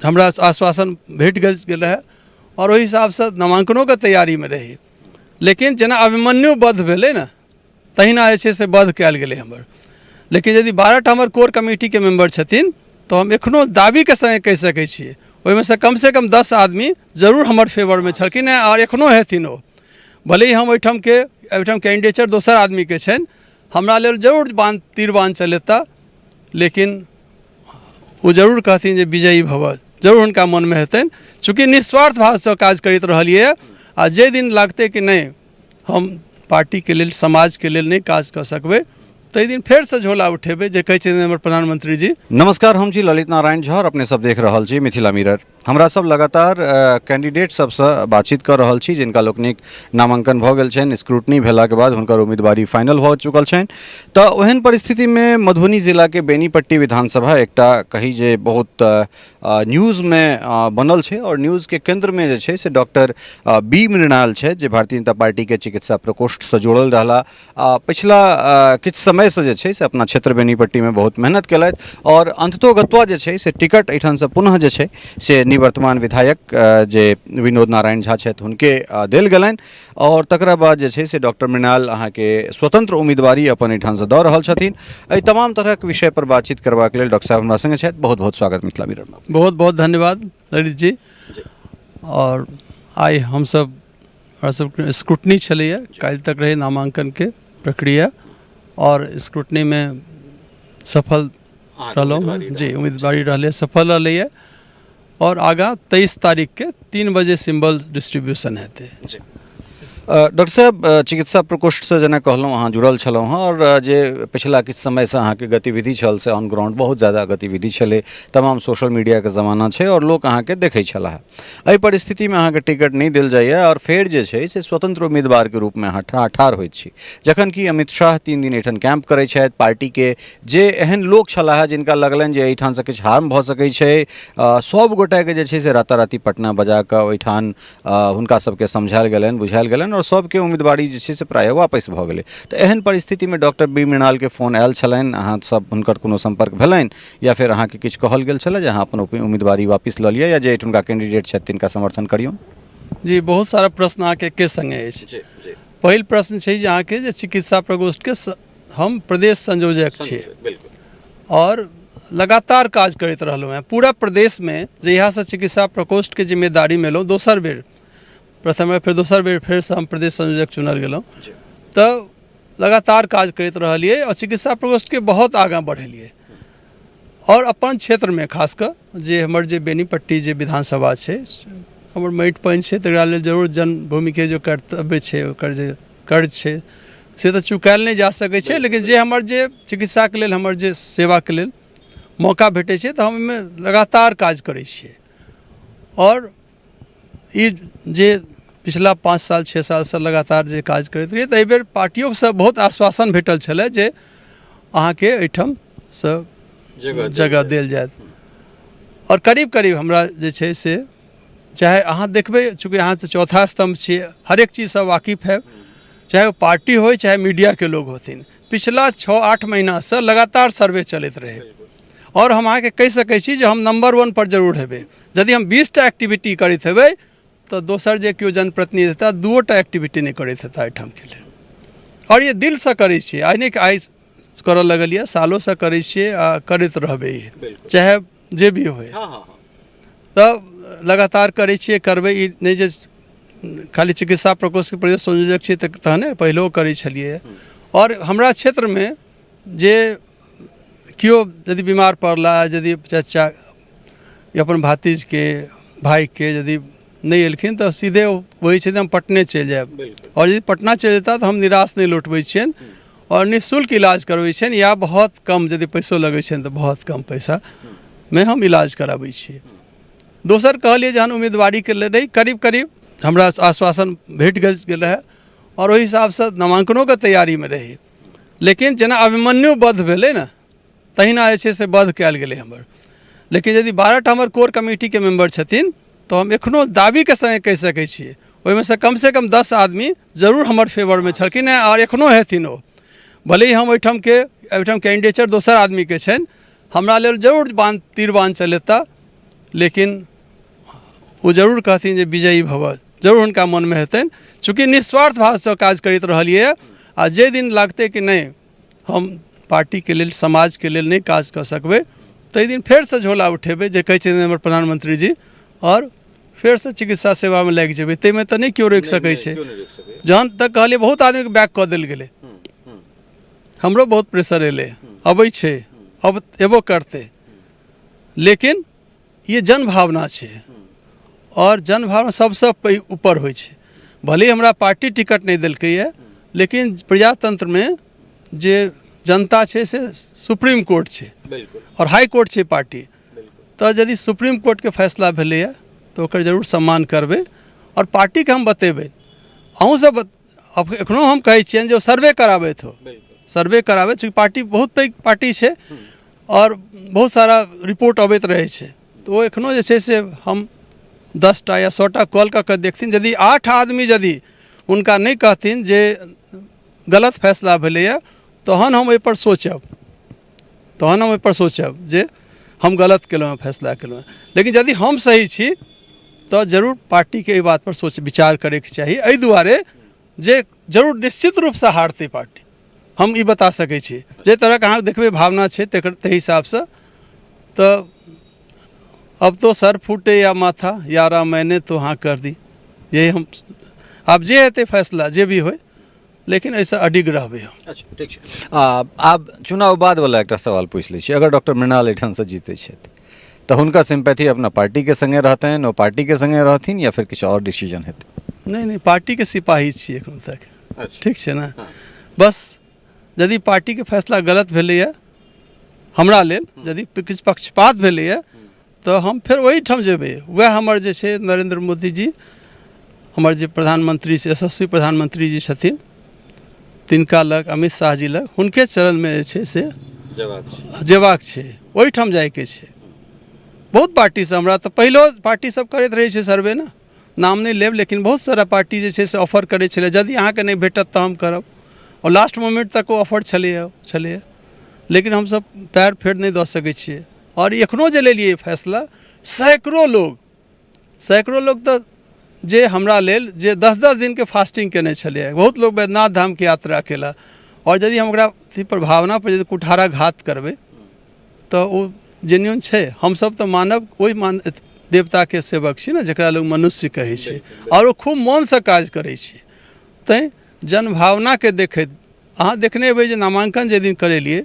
हमरा आश्वासन भेट गेल गेल रहए आओर ओहि हिसाबसँ नामाङ्कनोके तैयारीमे रही। लेकिन जेना अभिमन्यु वध भेलै ने, तहिना जे छै से वध कयल गेलै हमर। लेकिन यदि 12टा हमर कोर कमिटीके मेम्बर छथिन तऽ हम एखनो दाबीके सङ्गे कहि सकै छियै, ओहिमे सँ कमसँ कम 10 आदमी जरूर हमर फेवरमे छलखिन हेँ आओर एखनो हेथिन। ओ भले ही हम ओहिठामके एहिठाम कैंडिडेचर दोसर आदमीके छनि, हमरा लेल जरूर बाण तीर बाण चलेता, लेकिन ओ जरूर कहथिन जे विजयी भव, जरूर हुनका मनमे हेतनि। चूँकि निस्वार्थ भावसँ काज करैत रहलियै, आ जाहि दिन लागतै कि नहि हम पार्टीके लेल समाजके लेल नहि काज कऽ सकबै, ताहि दिन फेरसँ झोला उठेबै, जे कहै छथिन हमर प्रधानमंत्री जी। नमस्कार, हम छी ललित नारायण झा और अपने सब देख रहल छी मिथिला मिरर। हमरा सब लगातार कैंडिडेट सबसँ बातचीत कऽ रहल छी जिनका लोकनिक नामांकन भऽ गेल छनि, स्क्रूटनी भेलाके बाद हुनकर उम्मीदवारी फाइनल भऽ चुकल छनि। तऽ ओहन परिस्थितिमे मधुबनी जिलाके बेनीपट्टी विधानसभा एकटा कही जे बहुत न्यूजमे बनल छै आओर न्यूजके केन्द्रमे जे छै से डॉक्टर बी मृणाल छै, जे भारतीय जनता पार्टीके चिकित्सा प्रकोष्ठसँ जुड़ल रहला। पछिला किछु समयसँ जे छै से अपना क्षेत्र बेनीपट्टीमे बहुत मेहनत केलथि आओर अन्ततोगत्वा जे छै से टिकट एहिठामसँ पुनः जे छै से निवर्तमान विधायक जे विनोद नारायण झा छथि हुनके देल गेलनि आओर तकरा बाद जे छै से डॉक्टर मृणाल अहाँके स्वतंत्र उम्मीदवारी अपन एहिठामसँ दऽ रहल छथिन। एहि तमाम तरहक विषय पर बातचीत करबाक लेल डॉक्टर साहब हमरा सङ्गे छथि। बहुत बहुत स्वागत मिथिला मिररमे। बहुत बहुत धन्यवाद ललित जी। आओर आइ हमसब हमरा सबके स्क्रूटनी छलैए, काल्हि तक रहै नामाङ्कनके प्रक्रिया आओर स्क्रूटनीमे सफल रहलहुँ जी, उम्मीदवारी रहलै, सफल रहलैए आओर आगाँ 23 तारीखके 3 बजे सिम्बल डिस्ट्रीब्यूशन हेतै। डॉक्टर साहब, चिकित्सा प्रकोष्ठसँ जेना कहलहुँ अहाँ जुड़ल छलहुँ हँ आओर जे पछिला किछु समयसँ अहाँके गतिविधि छल से ऑन ग्राउंड बहुत ज्यादा गतिविधि छलै। तमाम सोशल मीडियाके जमाना छै आओर लोक अहाँके देखै छलाह। एहि परिस्थितिमे अहाँके टिकट नहि देल जाइए आओर फेर जे छै से स्वतंत्र उम्मीदवारके रूपमे अहाँ ठाढ़ होइत छी, जखन कि अमित शाह 3 दिन एहिठाम कैंप करै छथि। पार्टीके जे एहन लोक छलाह जिनका लगलनि जे एहिठामसँ किछु हार्म भऽ सकै छै, सभ गोटाके जे छै से राताराती पटना बजा कऽ ओहिठाम हुनका सबके समझायल गेलनि, बुझायल गेलनि आओर सबके उम्मीदवारी जे छै से प्रायः वापस भऽ गेलै। तऽ एहन परिस्थितिमे डॉक्टर बी मृणालके फोन आयल छलनि, अहाँ सब हुनकर कोनो सम्पर्क भेलनि या फेर अहाँके किछु कहल गेल छलै जे अहाँ अपन उम्मीदवारी वापस लऽ लिअ या जे एहिठुनका कैंडिडेट छथि तिनका समर्थन करियौ? जी, बहुत सारा प्रश्न अहाँके एके सङ्गे अछि। पहिल प्रश्न छै जे अहाँके जे चिकित्सा प्रकोष्ठके हम प्रदेश संयोजक छी आओर लगातार काज करैत रहलहुँ हेँ पूरा प्रदेशमे। जहियासँ चिकित्सा प्रकोष्ठके जिम्मेदारीमे एलहुँ दोसर बेर, प्रथम बेर, फेर दोसर बेर फेरसँ हम प्रदेश संयोजक चुनल गेलहुँ, तऽ लगातार काज करैत रहलियै आओर चिकित्सा प्रकोष्ठके बहुत आगाँ बढ़ेलियै। आओर अपन क्षेत्रमे खास कऽ जे हमर जे बेनीपट्टी जे विधानसभा छै, हमर माटि पानि छै, तकरा लेल जरूर जन्मभूमिके जे कर्तव्य छै, ओकर जे कर्ज छै से तऽ चुकायल नहि जा सकै छै, लेकिन जे हमर जे चिकित्साके लेल हमर जे सेवाके लेल मौका भेटै छै तऽ हम ओहिमे लगातार काज करै छियै। आओर ई जे पिछला 5 साल 6 सालसँ लगातार जे काज करैत रहियै, तऽ एहिबेर पार्टियोसँ बहुत आश्वासन भेटल छलै जे अहाँके एहिठामसँ जगह देल जायत। आओर करीब करीब हमरा जे छै से चाहे अहाँ देखबै, चूँकि अहाँ तऽ चौथा स्तम्भ छियै, हरेक चीजसँ वाकिफ हैब, चाहे ओ पार्टी होइ चाहे मीडियाके लोग होथिन, पिछला 6-8 महीनासँ लगातार सर्वे चलैत रहै आओर हम अहाँके कहि सकै छी जे हम नम्बर 1 पर जरूर हेबै। यदि हम 20टा एक्टिविटी करैत हेबै तऽ दोसर जे केओ जनप्रतिनिधि हेता 2टा एक्टिविटी नहि करैत हेता एहिठामके लेल। आओर ये दिलसँ करै छियै, आइ नहि आइ करऽ लगलियै, सालोसँ करै छियै आ करैत रहबै, चाहे जे भी होइ। तऽ लगातार करै छियै, करबै। ई नहि जे खाली चिकित्सा प्रकोष्ठके प्रदेश संयोजक छियै तऽ तहने, पहिलहो करै छलियै। आओर हमरा क्षेत्रमे जे केओ यदि बीमार पड़ला, यदि चचा या अपन भातिजके भाइके यदि नहि एलखिन तऽ सीधे ओ कहै छथिन हम पटने चलि जायब। आओर यदि पटना चलि जेता तऽ हम निराश नहि लौटबै छियनि आओर निःशुल्क इलाज करबै छियनि, या बहुत कम यदि पैसो लगै छनि तऽ बहुत कम पैसामे हम इलाज कराबै छियै। दोसर कहलियै जहन उम्मीदवारीके लेल रही, करीब करीब हमरा आश्वासन भेट गेल रहए आओर ओहि हिसाबसँ नामाङ्कनोके तैयारीमे रही, लेकिन जेना अभिमन्यु वध भेलै ने तहिना जे छै से वध कयल गेलै हमर। लेकिन यदि 12टा हमर कोर कमिटीके मेम्बर छथिन तऽ हम एखनो दाबीके सङ्गे कहि सकै छियै ओहिमे सँ कमसँ कम 10 आदमी जरूर हमर फेवरमे छलखिन हेँ आओर एखनो हेथिन। ओ भले ही हम ओहिठामके एहिठाम कैंडिडेचर दोसर आदमीके छनि, हमरा लेल जरूर बाण तीर बाण चलेता, लेकिन ओ जरूर कहथिन जे विजयी भव, जरूर हुनका मनमे हेतनि। चूँकि निस्वार्थ भावसँ काज करैत रहलियै, आ जाहि दिन लगतै कि नहि हम पार्टीके लेल, समाजके लेल नहि काज कऽ सकबै, ताहि दिन फेरसँ झोला उठेबै, जे कहै छथिन हमर प्रधानमंत्री जी, आओर फेरसँ चिकित्सा सेवामे लागि जेबै। ताहिमे तऽ नहि केओ रोकि सकै छै। जहन तक कहलियै, बहुत आदमीके बैक कऽ देल गेलै, हमरो बहुत प्रेशर एलै, अबै छै, अब एबो करतै, लेकिन ये जन भावना छै आओर जन भावना सबसँ पैघ ऊपर होइ छै। भले ही हमरा पार्टी टिकट नहि देलकैए, लेकिन प्रजातन्त्रमे जे जनता छै से सुप्रीम कोर्ट छै आओर हाई कोर्ट छै पार्टी। तऽ यदि सुप्रीम कोर्टके फैसला भेलैए तऽ ओकर जरूर सम्मान करबै आओर पार्टीके हम बतेबै। अहूँ सब एखनो हम कहै छियनि जे ओ सर्वे कराबैत हो, सर्वे कराबैत। चूँकि पार्टी बहुत पैघ पार्टी छै आओर बहुत सारा रिपोर्ट अबैत रहै छै, तऽ ओ एखनो जे छै से हम 10टा या 100टा कॉल कऽ कऽ देखथिन, यदि 8 आदमी यदि हुनका नहि कहथिन जे गलत फैसला भेलैए, तहन हम ओहिपर सोचब, तहन हम ओहिपर सोचब जे हम गलत केलहुँ हँ, फैसला केलहुँ हँ। लेकिन यदि हम सही छी तऽ जरूर पार्टीके एहि बातपर सोच विचार करैके चाही, एहि दुआरे जे जरूर निश्चित रूपसँ हारतै पार्टी, हम ई बता सकै छी। जाहि तरहके अहाँ देखबै भावना छै तकर ताहि हिसाबसँ तऽ अब तो सर फूटे या माथा यारा मैंने तो हाँ कर दी। यही हम आब जे हेतै फैसला जे भी होइ, लेकिन एहिसँ अडिग रहबै हम। अच्छा, ठीक छै। आब चुनाव बाद वाला एकटा सवाल पूछि लै छी। अगर डॉक्टर मृणाल एहिठामसँ जीतै छथि तऽ हुनकर सिम्पैथी अपना पार्टीके सङ्गे रहतनि, ओ पार्टीके सङ्गे रहथिन या फेर किछु आओर डिसीजन हेतै? नहि नहि, पार्टीके सिपाही छी एखन तक। ठीक छै ने? बस यदि पार्टीके फैसला गलत भेलैए हमरा लेल, यदि किछु पक्षपात भेलैए, तऽ हम फेर ओहिठाम जेबै। वएह हमर जे छै नरेन्द्र मोदी जी, हमर जे प्रधानमंत्री छै, यशस्वी प्रधानमंत्री जी छथिन, तिनका लग, अमित शाह जी लग, हुनके चरणमे जे छै से जेबाक छै, ओहिठाम जाइके छै। बहुत पार्टीसँ हमरा तऽ पहिलो पार्टी सब करैत रहै छै सर्वे ने, नाम नहि लेब, लेकिन बहुत सारा पार्टी जे छै से ऑफर करै छलै, यदि अहाँके नहि भेटत तऽ हम करब। आओर लास्ट मोमेंट तक ओ ऑफर छलैए छलैए, लेकिन हमसब पैर फेर नहि दऽ सकै छियै। आओर एखनो जे लेलियै फैसला, सैकड़ो लोग, सैकड़ो लोग तऽ जे हमरा लेल जे 10-10 दिनके फास्टिंग केने छलैए, बहुत लोग बैद्यनाथ धामके यात्रा केला, आओर यदि हम ओकरा अथी पर भावना पर यदि कुठाराघात करबै तऽ ओ जेन्यून छै। हमसब तऽ मानव ओहि मान देवताके सेवक छी ने, जकरा लोग मनुष्य कहै छै, आओर ओ खूब मोनसँ काज करै छै। तैँ जनभावनाके देखैत अहाँ देखने हेबै जे नामाङ्कन जाहि दिन करेलियै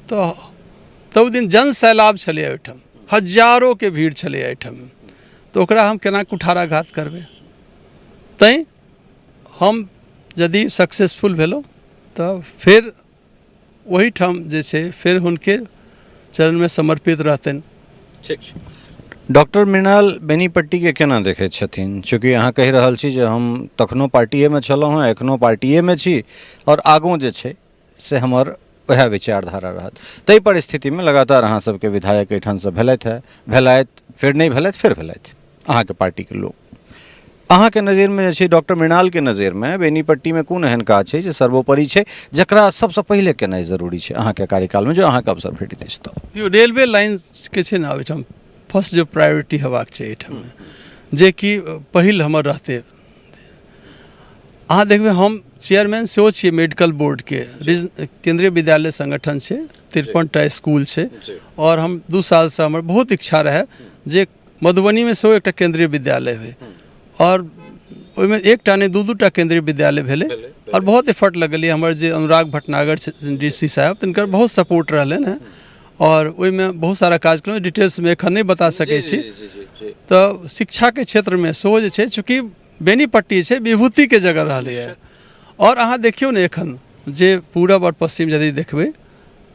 तऽ तब दिन जन सैलाब छलैए ओहिठाम, हजारोके भीड़ छलैए एहिठाम, तऽ ओकरा हम केना कुठाराघात करबै? तैँ हम यदि सक्सेसफुल भेलहुँ तऽ फेर ओहिठाम जे छै फेर हुनके चरणमे समर्पित रहतनि। ठीक छै। डॉक्टर मृणाल बेनीपट्टीके केना देखै छथिन? चूँकि अहाँ कहि रहल छी जे हम तखनो पार्टिएमे छलहुँ हेँ, एखनो पार्टिएमे छी आओर आगू जे छै से हमर वएह विचारधारा रहत, ताहि परिस्थितिमे लगातार अहाँ सबके विधायक एहिठामसँ भेलथि हेँ, भेलथि, फेर नहि भेलथि, फेर भेलथि अहाँके पार्टीके लोक। अहाँके नजरिमे जे छै, डॉक्टर मृणालके नजरिमे बेनीपट्टीमे कोन एहन काज छै जे सर्वोपरि छै, जकरा सबसँ पहिले केनाइ जरूरी छै अहाँके कार्यकालमे, जो अहाँके अवसर भेटैत अछि तऽ? देखियौ, रेलवे लाइनके छै ने ओहिठाम फर्स्ट जे प्रायोरिटी हेबाक छै एहिठाम, जेकि पहिल हमर रहतै। अहाँ देखबै हम चेयरमैन सेहो छियै मेडिकल बोर्डके, केन्द्रीय विद्यालय संगठन छै, 53टा स्कूल छै, आओर हम 2 सालसँ हमर बहुत इच्छा रहए जे मधुबनीमे सेहो एकटा केन्द्रीय विद्यालय होइ, आओर ओहिमे एकटा नहि 2-2टा केन्द्रीय विद्यालय भेलै, आओर बहुत एफर्ट लगेलियै। हमर जे अनुराग भटनागर छथिन डी सी साहब, तिनकर बहुत सपोर्ट रहलनि हेँ, आओर ओहिमे बहुत सारा काज केलहुँ, डिटेल्समे एखन नहि बता सकै छी। तऽ शिक्षाके क्षेत्रमे सेहो जे छै, चूँकि बेनीपट्टी छै विभूतिके जगह रहलैए, आओर अहाँ देखियौ ने एखन जे पूरब आओर पश्चिम यदि देखबै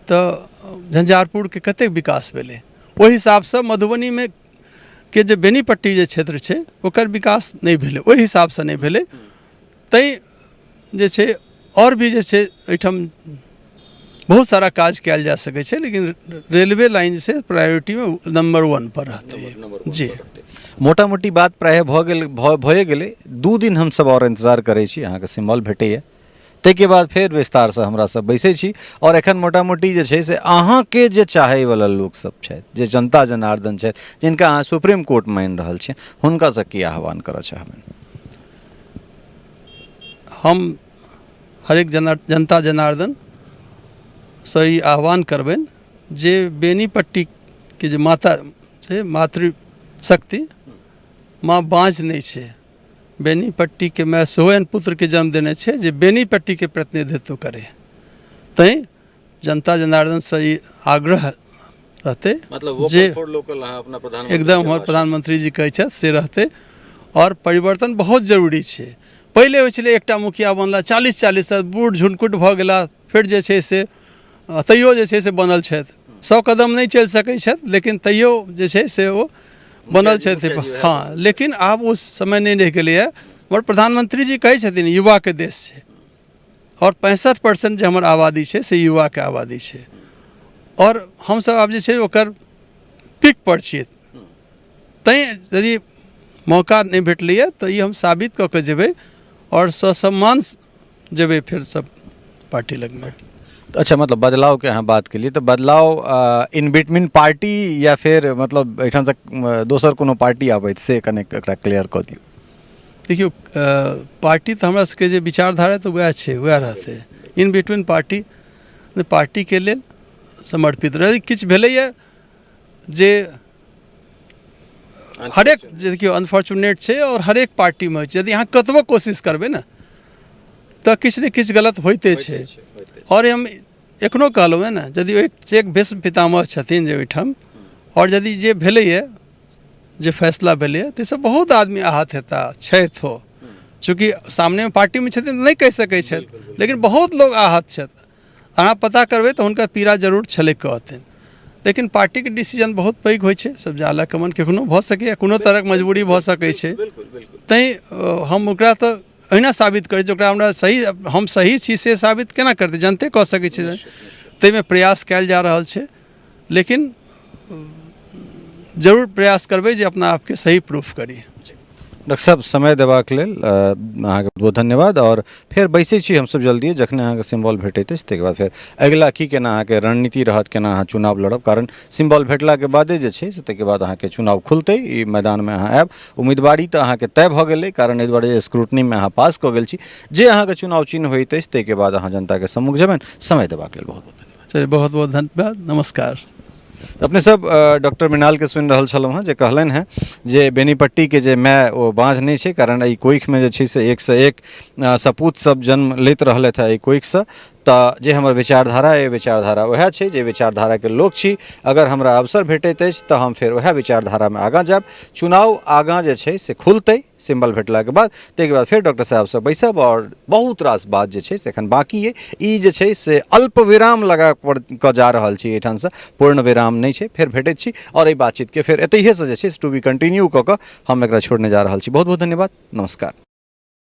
तऽ झंझारपुरके कतेक विकास भेलै, ओहि हिसाबसँ मधुबनीमे के जे बेनीपट्टी जे क्षेत्र छै ओकर विकास नहि भेलै, ओहि हिसाबसँ नहि भेलै। तैँ जे छै आओर भी जे छै एहिठाम बहुत सारा काज कयल जा सकै छै, लेकिन रेलवे लाइन जे छै प्रायोरिटीमे नम्बर 1 पर रहतै। जी, मोटा मोटी बात प्रायः भऽ गेल, भए गेलै। 2 दिन हमसब आओर इन्तजार करै छी, अहाँके सिम्बल भेटैए ताहिके बाद फेर विस्तारसँ हमरा सब बैसै छी। आओर एखन मोटा मोटी जे छै से अहाँके जे चाहैवला लोकसब छथि, जे जनता जनार्दन छथि, जिनका अहाँ सुप्रीम कोर्ट मानि रहल छियनि, हुनकासँ की आह्वान करऽ चाहबनि? हम हरेक जनता जनार्दनसँ ई आह्वान करबनि जे बेनीपट्टीके जे माता छै, मातृशक्ति माँ बाँझ नहि छै। बेनीपट्टीके माय सेहो एहन पुत्रके जन्म देने छै जे बेनीपट्टीके प्रतिनिधित्व करै। तैँ जनता जनार्दनसँ ई आग्रह रहतै मतलब जे फॉर लोकल अहाँ अपना प्रधानमंत्री एकदम हमर प्रधानमंत्री जी कहै छथि से रहतै। आओर परिवर्तन बहुत जरूरी छै। पहिले होइ छलै एकटा मुखिया बनला 40-40 साल, बूढ़ झुनकुट भऽ गेला, फेर जे छै से तैयो जे छै से बनल छथि। 100 कदम नहि चलि सकै छथि, लेकिन तैयो जे छै से ओ बनल छथि। हँ, लेकिन आब ओ समय नहि रहि गेलैए। हमर प्रधानमंत्री जी कहै छथिन युवाके देश छै, आओर 65% जे हमर आबादी छै से युवाके आबादी छै, आओर हमसब आब जे छै ओकर पीक पर छियै। तैँ यदि मौका नहि भेटलैए तऽ ई हम साबित कऽ के जेबै आओर ससम्मान जेबै फेर सब पार्टी लगमे। अच्छा, मतलब बदलावके अहाँ बात केलियै, तऽ बदलाव इन बिटवीन पार्टी या फेर मतलब एहिठामसँ दोसर कोनो पार्टी आबैत, से कनेक एकरा क्लियर कऽ दियौ। देखियौ, पार्टी तऽ हमरा सबके जे विचारधारा तऽ वएह छै, वएह रहतै। इन बिटवीन पार्टी, पार्टीके लेल समर्पित रहै। किछु भेलैए जे हरेक जे देखियौ अनफॉर्चुनेट छै, आओर हरेक पार्टीमे होइ छै, यदि अहाँ कतबो कोशिश करबै ने तऽ किछु ने किछु गलत होइते छै। आओर हम एखनो कहलहुँ हेँ ने, यदि एक चेक भीष्म पितामह छथिन जे ओहिठाम, आओर यदि जे भेलैए, जे फैसला भेलैए, ताहिसँ बहुत आदमी आहत हेता छथि हो। चूँकि सामनेमे पार्टीमे छथिन तऽ नहि कहि सकै छथि, लेकिन बहुत लोग आहत छथि। अहाँ पता करबै तऽ हुनका पीड़ा जरूर छलै कहथिन, लेकिन पार्टीके डिसीजन बहुत पैघ होइ छै, सब जाला कमन कखनो भऽ सकैए, कोनो तरहक मजबूरी भऽ सकै छै। तैँ हम ओकरा तऽ एहिना साबित करै छी, ओकरा हमरा सही, हम सही छी से साबित केना करतै, जनते कऽ सकै छै। ताहिमे प्रयास कयल जा रहल छै, लेकिन जरूर प्रयास करबै जे अपना आपके सही प्रूफ करी। डॉक्टर साहब, समय देबाक लेल अहाँके बहुत धन्यवाद। आओर फेर बैसै छी हमसब जल्दिए, जखने अहाँके सिम्बॉल भेटैत अछि ताहिके बाद फेर अगिला की केना अहाँके रणनीति रहत, केना अहाँ चुनाव लड़ब, कारण सिम्बॉल भेटलाके बादे जे छै से ताहिके बाद अहाँके चुनाव खुलतै, ई मैदानमे अहाँ आयब। उम्मीदवारी तऽ अहाँके तय भऽ गेलै, कारण एहि दुआरे स्क्रूटनीमे अहाँ पास कऽ गेल छी। जे अहाँके चुनाव चिन्ह होइत अछि ताहिके बाद अहाँ जनताके सम्मुख जेबनि। समय देबाक लेल बहुत बहुत धन्यवाद। चलिए, बहुत बहुत धन्यवाद, नमस्कार। अपने सब डॉक्टर मृणालके सुनि रहल छलहुँ हेँ जे कहलनि हेँ जे बेनीपट्टीके जे माय ओ बाँझ नहि छै, कारण एहि कोखिमे जे छै से एकसँ एक सपूत सब जन्म लैत रहलथि हेँ एहि कोखिसँ। तऽ जे हमर विचारधारा अइ, विचारधारा उएह छै जे विचारधाराके लोक छी। अगर हमरा अवसर भेटैत अछि तऽ हम फेर उएह विचारधारामे आगाँ जायब। चुनाव आगाँ जे छै से खुलतै सिम्बल भेटलाके बाद, ताहिके बाद फेर डॉक्टर साहबसँ बैसब आओर बहुत रास बात जे छै से एखन बाँकी अइ। ई जे छै से अल्प विराम लगा कऽ जा रहल छी एहिठामसँ, पूर्ण विराम नहि छै। फेर भेटैत छी आओर एहि बातचीतके फेर एतहिएसँ जे छै से टू बी कंटिन्यू कऽ कऽ हम एकरा छोड़ने जा रहल छी। बहुत बहुत धन्यवाद, नमस्कार।